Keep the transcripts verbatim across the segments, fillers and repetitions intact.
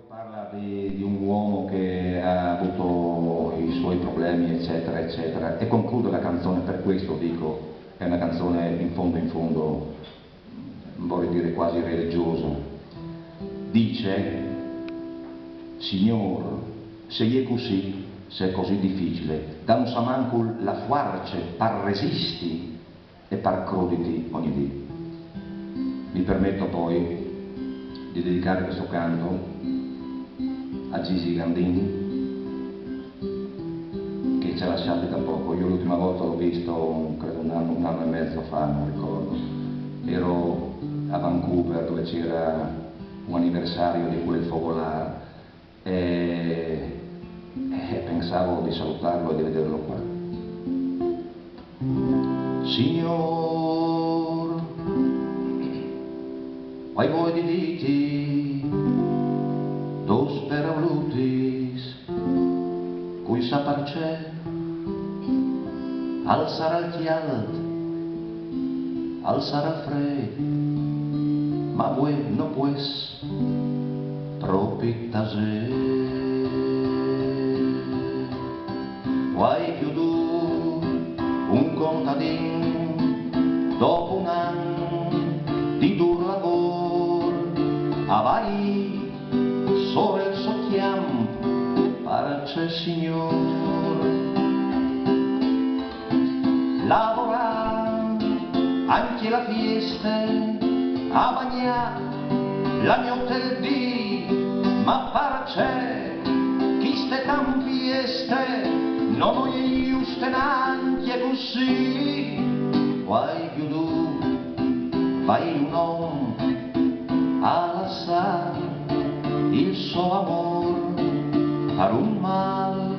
Parla di, di un uomo che ha avuto i suoi problemi, eccetera, eccetera, e conclude la canzone, per questo dico, è una canzone in fondo, in fondo, vorrei dire quasi religiosa. Dice: "Signor, se è così, se è così difficile, da un samancul la fuarce par resisti e par croditi ogni dì." Mi permetto poi di dedicare questo canto a Gigi Gandini, che ci ha lasciati da poco. Io l'ultima volta l'ho visto, credo, un anno, un anno e mezzo fa, non ricordo. Ero a Vancouver, dove c'era un anniversario di quel focolare, e, e pensavo di salutarlo e di vederlo qua. Signor, ai voi di diti dos perolutis, cui sa parcè, al sarà il chialt, al sarà il fred, ma vuè no pues propit tasè. Vai chiudut un contadin dopo un an di dur lavor, a vai sora il so chiamp, parce signor. Lavorà anche la fieste, a bagnà la notte e il dì, ma parce chiste tampieste, no, no è juste nanche cusì. Vai chiudut, vai un om a lassà il so amor par un mal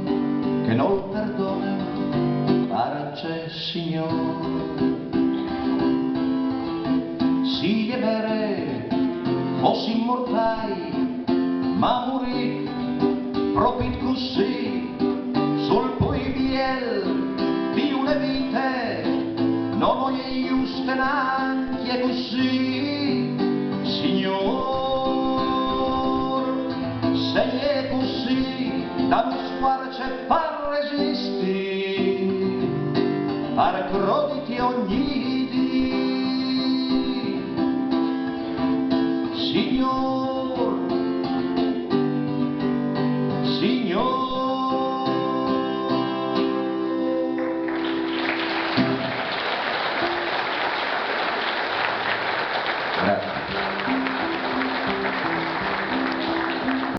che nol perdona, parce signor. Si è vere, fossim mortai, ma murì propit cusì, sul pui biel di una vita, no, no è juste nanche cusì, signor. Se è cusì, da no squarce par resisti, par croditi ogni